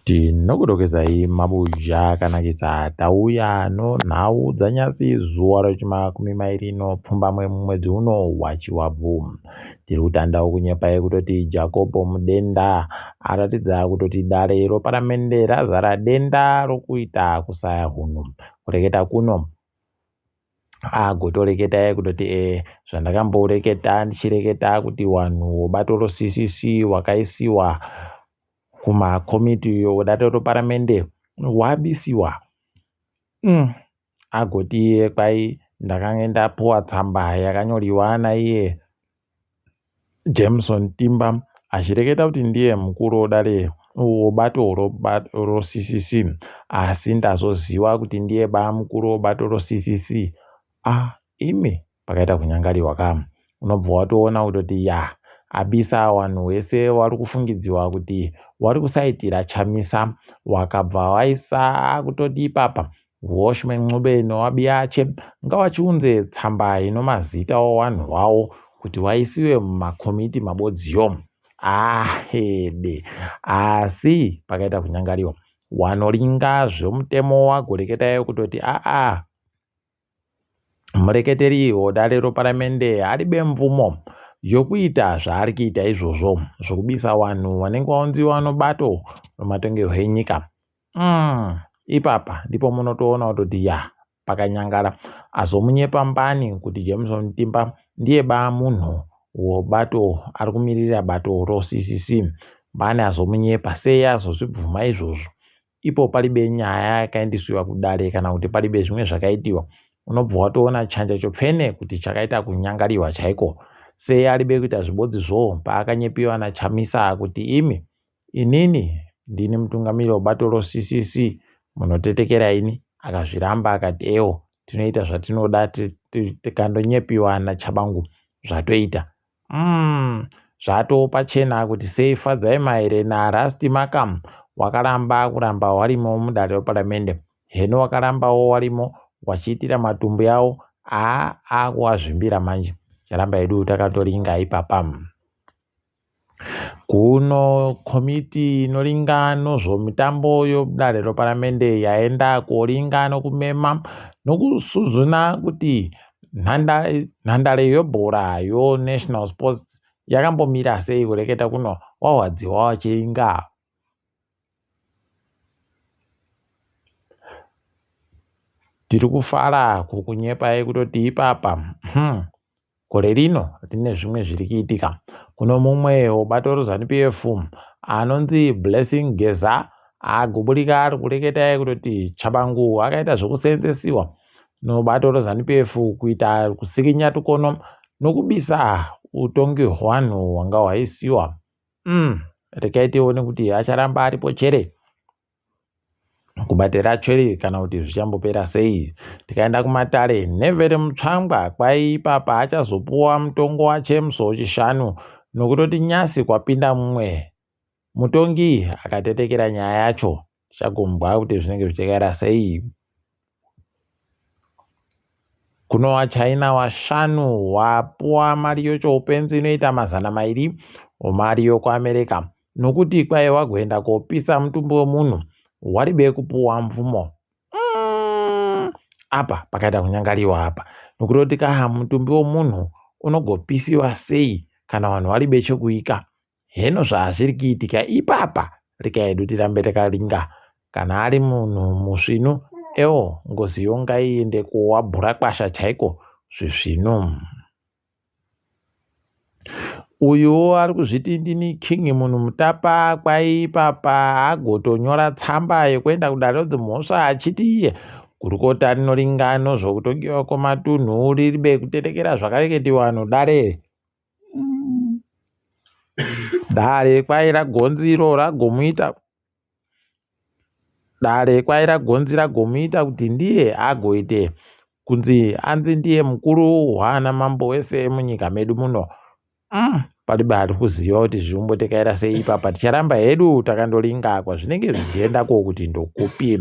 Tinokudokezai mabuja akanakisa tauya nonhau dzanyasi zuva rechimakumi mairi nopfumbamwe mumwedzi uno waChivabvu. Tiri kutandawo kunyepa kutoti Jacob Mudenda aratidza kutoti dare roparamende razara denda rokuita kusaya hunhu. Kureketa kuno agotoreketa kutoti zvandakamboreketa ndichireketa kuti wanhu wobato roCCC wakaisiwa kumakomiti wedare reparamende wabisiwa. Agoti iye kwai ndakange ndapuwa tsamba yakanyoriwa naiye Jameson Timba achireketa kuti ndiye mukuru wedare webato roCCC asi ndazoziva kuti ndiye bamukuru webato roCCC. Ah imi pakaita kunyangariwa ka unobva watoona kutoti ya abisa wanhu wese wari kufungidziwa kuti wari kusaitira Chamisa wakabva waisa akutoti ipapa Welshman Ncube noWabiache ngawachiunze tsamba ino mazita owanhu wawo kuti waisiwe mumakomiti mabodziyo. Ahede asi pakaita kunyangariwa wanoringa zvomutemo wagoreketayo kutoti aa mureketeri wodare roparamende aribe mvumo yokuita zvaari kuita izvozvo zvokubisa wanhu wanenge waunziwa nobato romatongerwo enyika. Ipapa ndipo munotoona kutoti ya pakanyangara azomunyepa mbani kuti Jameson Timba ndiye ba munhu wobato ari kumirira bato roCCC mbani azomunyepa sei azozvibvuma izvozvo ipo palibe nyaya yakaendeswa kudare kana kuti palibe zvimwe zvakaitiwa unobva watoona chanja chopfene kuti chakaita kunyangariwa chaiko sei alibe kuita zvibodzi zvo paakanyepiwa naChamisa kuti imi inini ndini mutungamiri webato roCCC munotetekera ini akazviramba akati ewo tinoita zvatinoda tikandonyepiwa naChabangu zvatoita. Zvatopachena kuti sei Fadzai Mahere naRusty Markham wakaramba kuramba warimo mudare reparamende heno wakarambawo warimo wachiitira matumbu yawo aa akuwazvimbira manje charamba hedu takatoringa ipapa. Kuno komiti inoringa nozvomitambo yodare reparamende yaenda koringa nokumema nokusuzuna kuti nhandare yebhora yoNational Sports yakambomira sei kureketa kuno wahwadziwa wachiringa. Tiri kufara kukunyepai kutoti ipapa Gore rino rine zvimwe zviri kuitika. Kuno mumwe webato reZanu PF anonzi Blessing Geza agoburika ari kureketa kutoti Tshabangu akaita zvekuseenzesiwa nobato reZanu PF kuita kusikinya tukono nokubisa utongi hwanhu hwanga hwaisiwa. Regai tione kuti acharamba aripo chere kubate racho iri kana kuti zvichambopera sei. Tikaenda kumatare Nevere Mutsvangwa kwai ipapa achazopuwa mutongo wache musi weChishanu nokutoti nyasi kwapinda mumwe mutongi akatetekera nyaya yacho. Tichagombwa kuti zvinenge zvichakaira sei. Kuno vaChina vashanu vapuwa mari yochoupenzi inoita 200 omari yokuAmerica nokuti kwai wagoenda kopisa mutumbi wemunhu waribe kupuwa mvumo. Apa pakaita kunyangariwa apa nokutoti kaha mutumbi wemunhu unogopisiwa sei kana vanhu waribe chekuika. Heno zvazviri kuitika ipapa rega hedu tirambe takaringa kana ari munhu musvinu ewo ngozi yo ngaiende kowa bhurakwasha chaiko zvisvinu. Uyuwo ari kuzviti ndini king munhu mutapa kwai ipapa agotonyora tsamba yekuenda kudare redzimhosva achiti iye gurukota rinoringa nozvokutongiwa kwematunhu riribe kutetekera zvakareketiwa nodare. Dare kwai ragonzi iro ragomuita dare kwai ragonzi ragomuita kuti ndiye agoite kunzi anzi ndiye mukuru hwaana mambo wese munyika medu muno. Palibe ari kuziva kuti zvinombotekaira sei ipapa ticharamba hedu takandoringa kwazvinenge zvichienda ko kuti ndokupi.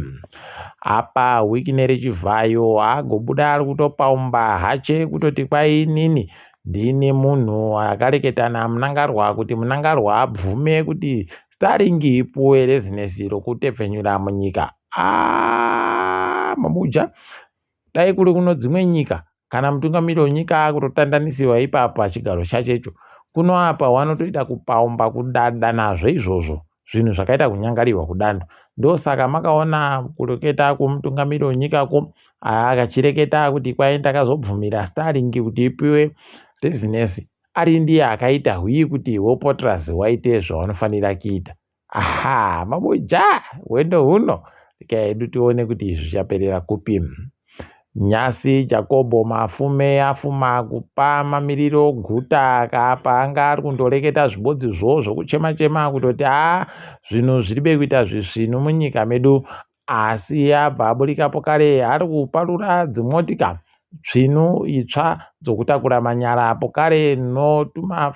Apa Wicknell Chivhayo agobuda ari kutopaumba hache kutoti kwai inini ndini munhu akareketa naMunangarwa kuti Munangarwa abvume kuti Starlink ipuwe rezinesi rokutepfenyura munyika. Aaah mabuja dai kuri kuno dzimwe nyika kana mutungamiri wenyika akutotandanisiwa ipapo pachigaro chachecho kuno apa wanotoita kupaumba kudada nazvo izvozvo zvinhu zvakaita kunyangarirwa kudando ndosaka makaona kureketa kwomutungamiri wenyikako akachireketa kuti kwai ndakazobvumira Starlink kuti ipiwe rezinesi ari ndiye akaita hwii kuti wopotras waite zvawanofanira kuita aha mabuja hwendo huno regai hedu tione kuti zvichaperera kupi Nyasi Jakobho Mafume afuma kupa mamiriro guta kaapa anga ari kundoreketa zvibodzizvo zvokuchema chema kutoti haa zvinhu zviribe kuita zvisvinu munyika medu asi abva aburikapo kare ari kuparura dzimotika tsvinu itsva dzokutakura manyara pokare notuma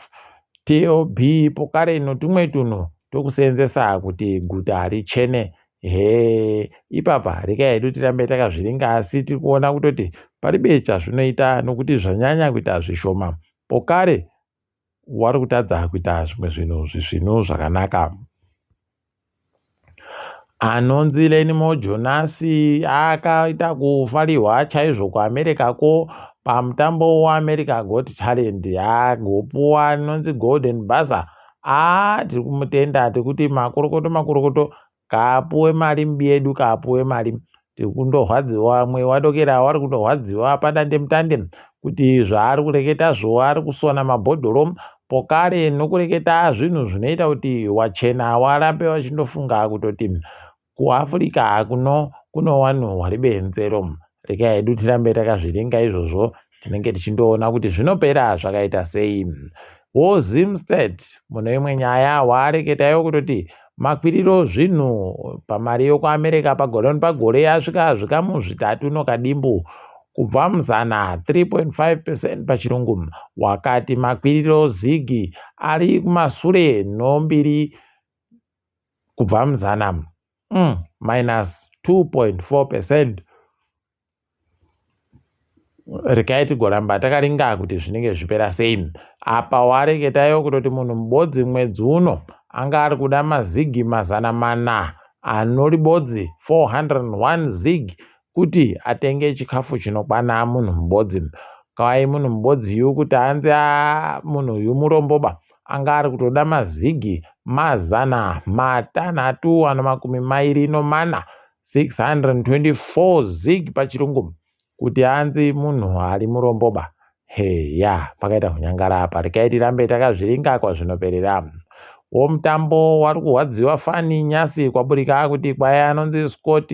tob pokare notumwe tunhu tokuseenzesa kuti guta richene hee ipapa rekai hedu tirambe takazviringa asi tiri kuona kutoti paribe chazvinoita nokuti zvanyanya kuita zvishoma pokare wari kutadza kuita zvimwe zvinhu zvisvinu zvakanaka. Anonzi Lenimo Jonasi akaita kufarirwa chaizvo kuAmerica ko pamutambo weAmerica Got Talent agopuwa anonzi Golden Buzzer. Aa tiri kumutenda tiri kuti makorokoto makorokoto kaapuwe mari yedu kaapuwe mari tiri kundorwadziwa mwe wadokera wari kundorwadziwa padandemutande kuti zvaari kureketazvo ari kusona mabhodhoro pokare nokureketa zvinhu zvinoita kuti wachena warambe wachindofunga kutoti kuAfrica kuno kuno wanhu wari benzero regai hedu tirambe takazviringa izvozvo tinenge tichindoona kuti zvinopera zvakaita sei WoZimstat mune imwe nyaya waareketayo kutoti makwiriro zvinhu pamari yokuAmerica pagore nepagore yasvika zvikamu zvitatu nokadimbu kubva muzana 3.5 percent pachirungu wakati makwiriro zigi ari kumasure nombiri kubva muzana minus 2.4 percent regai tigoramba takaringa kuti zvinenge zvipera sei apa wareketayo kutoti munhu mubodzi mwedzi uno anga ari kuda mazigi 400 anoribodzi 401 zig kuti atenge chikafu chinokwana munhu mubodzi kwai munhu mubodzi yu kuti anzi munhu uyu muromboba anga ari kutoda mazigi 624 624 zig pachirungu kuti anzi munhu ari muromboba heya pakaita kunyangara apa regai tirambe takazviringa kwazvinoperera womutambo wari kurwadziwa fani nyasi kwaburika kuti kwai anonzi Scott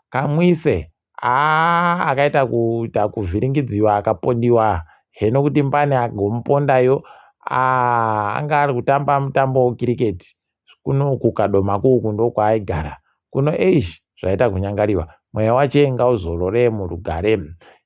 Kamwise aa akaita kuita kuvhiringidziwa akapondiwa heno kuti mbani agomupondayo anga ari kutamba mutambo wekiriketi kuno kuKadoma kuuku ndokwaaigara kuno eish zvaita kunyangariwa mweya wache ngauzorore murugare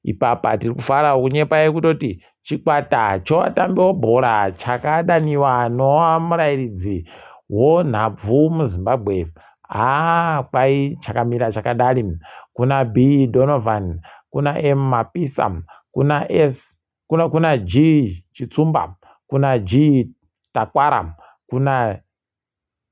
ipapa tiri kufara kunyepai kutoti chikwata chovatambi webhora chakadaniwa nomurairidzi wonhabvu muZimbabwe haa kwai chakamira chakadari kuna B Donovan kuna M Mapisa kuna S kuna, kuna G Chitsumba kuna G Takwara kuna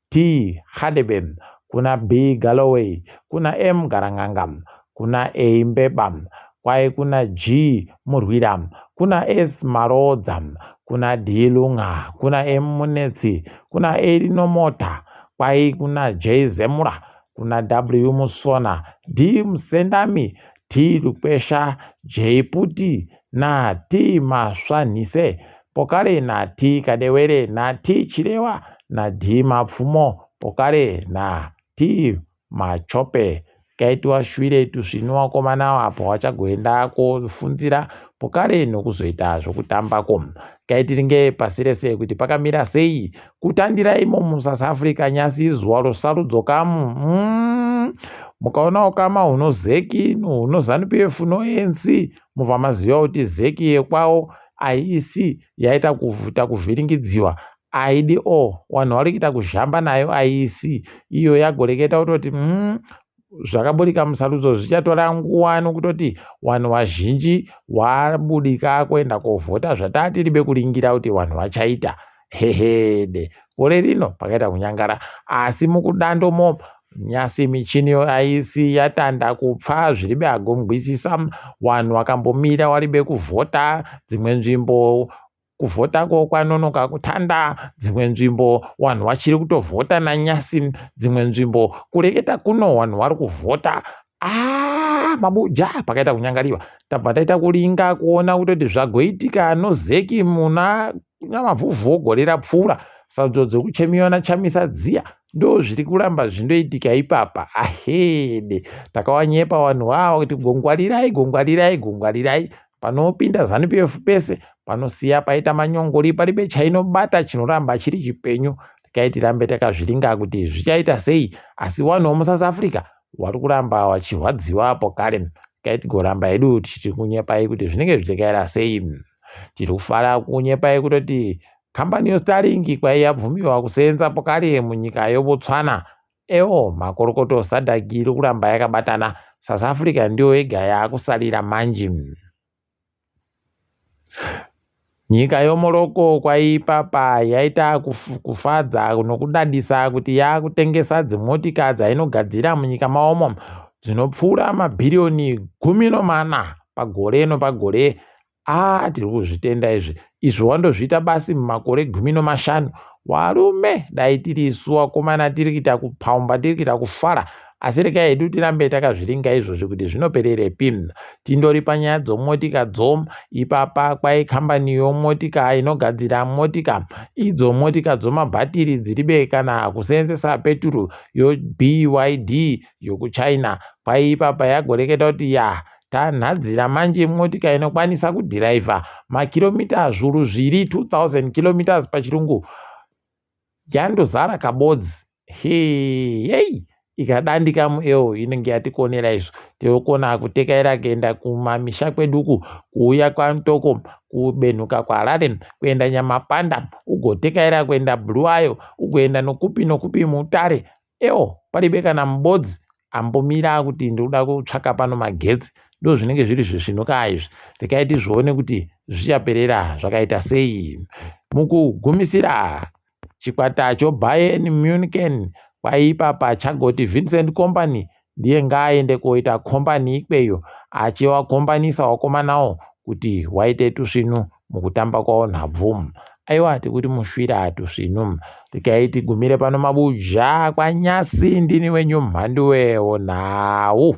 T Hadebe kuna B Galloway kuna M Garanganga kuna A Mbeba kwai kuna G Murwira kuna S Marodza kuna D Lunga kuna M Munetsi kuna A Rinomota kwai kuna J Zemura kuna W Musona D Musendami T Lukwesha J Puti na T Masvanhise pokare na T Kadewere na T Chirewa na D Mapfumo pokare na T Machope kaitiwa shure tusvinu wakomana apo wachagoenda kofunzira pokare nokuzoita zvokutambako kaitiringe pasi rese kuti pakamira sei kutandira imo muSouth Africa nyasi zuva rosarudzo kamu mukaona ukama huno ZEC huno ZANU PF noANC mubva maziva kuti ZEC yekwawo IEC yaita kuita kuvhiringidziwa aidi o vanhu vari kuita kuzhamba nayo IEC iyo yagoreketa kutoti zvakaburika musarudzo zvichatora nguva nokutoti vanhu vazhinji vabudika kuenda kovhota zvatatiribe kuringira kuti vanhu vachaita. Hehede, gore rino pakaita kunyangara, asi mukudandomo nyasi michini aisi yatanda kupfa zviribe agongwisisa. Wanhu wakambomira waribe kuvhota, dzimwe nzvimbo kuvhotako kwanonoka kutanda, dzimwe nzvimbo wanhu wachiri kutovhota nanyasi, dzimwe nzvimbo kureketa kuno wanhu wari kuvhota. Ah, mabuja pakaita kunyangariwa, tabva taita kuringa kuona kutoti zvagoitika nozeki muna Nyamavhuvhu gore rapfuura, sarudzo dzekuchemiwa naChamisa dziya ndozviri kuramba zvindoitika ipapa. Ahede, takawanyepa vanhu ava kuti gongwarirai, gongwarirai, gongwarirai. Panopinda Zanu PF pese panosiya paita manyongori, paribe chainobata chinoramba chiri chipenyu. Regai tirambe takazviringa kuti zvichaita sei, asi vanhu vemuSouth Africa vari kuramba vachirwadziwa apo kare. Regai tigoramba hedu tichiti kunyepai kuti zvinenge zvichikaira sei. Tiri kufara kunyepai kutoti kambani yoStarlink kwai yabvumiwa kuseenza pokare munyika yoBotswana. Ewo makorokoto SADC iri kuramba yakabatana. South Africa ndiyo yega yaakusarira manje. Nyika yoMorocco kwaipapa yaita kufadza nokudadisa kuti yaakutengesa dzimotika dzainogadzira munyika maomo dzinopfuura mabhiriyoni 14 pagore nopagore. Aa tiri kuzvitenda izvi. Izvi wandozviita basi mumakore 15. Warume dai tiri isu wakomana tiri kuita kupaumba tiri kuita kufara asi regai hedu tirambe takazviringa izvozvi kuti zvinopererepi. Tindori panyaya dzomotika dzo ipapa kwai kambani yomotika inogadzira motika idzo motika dzomabhatiri dziribe kana kuseenzesa peturu yoBYD yokuChina kwai ipapa yagoreketa kuti ya Tanhadzira manje motika inokwanisa kudhiraivha makiromita zvuru zviri 2000 kilometers pachirungu yandozara kabodzi heyei ikadandika mueo inenge yatikonera izvo tinokona kutekaira kuenda kumamisha kweduku kuuya kwamutoko kubenhuka kuharare kuenda nyamapanda ugotekaira kuenda bulawayo ugoenda nokupi nokupi mutare Ewo paribe kana mubodzi ambomira kuti ndikuda kutsvaka pano magetsi ndozvinenge zviri zvisvinu kaa izvi regai tizvione kuti zvichaperera zvakaita sei mukugumisira chikwata choBayern Munchen kwaipapa chagoti Vincent Kompany ndiye ngaaende koita kombani ikweyo achivakombanisa wakomanawo kuti waite tusvinu mukutamba kwawo nhabvu. Aiwa tikuti mushwira tusvinu. Regai tigumire pano mabuja kwaNyasi ndini wenyu Mhanduwe wonhau.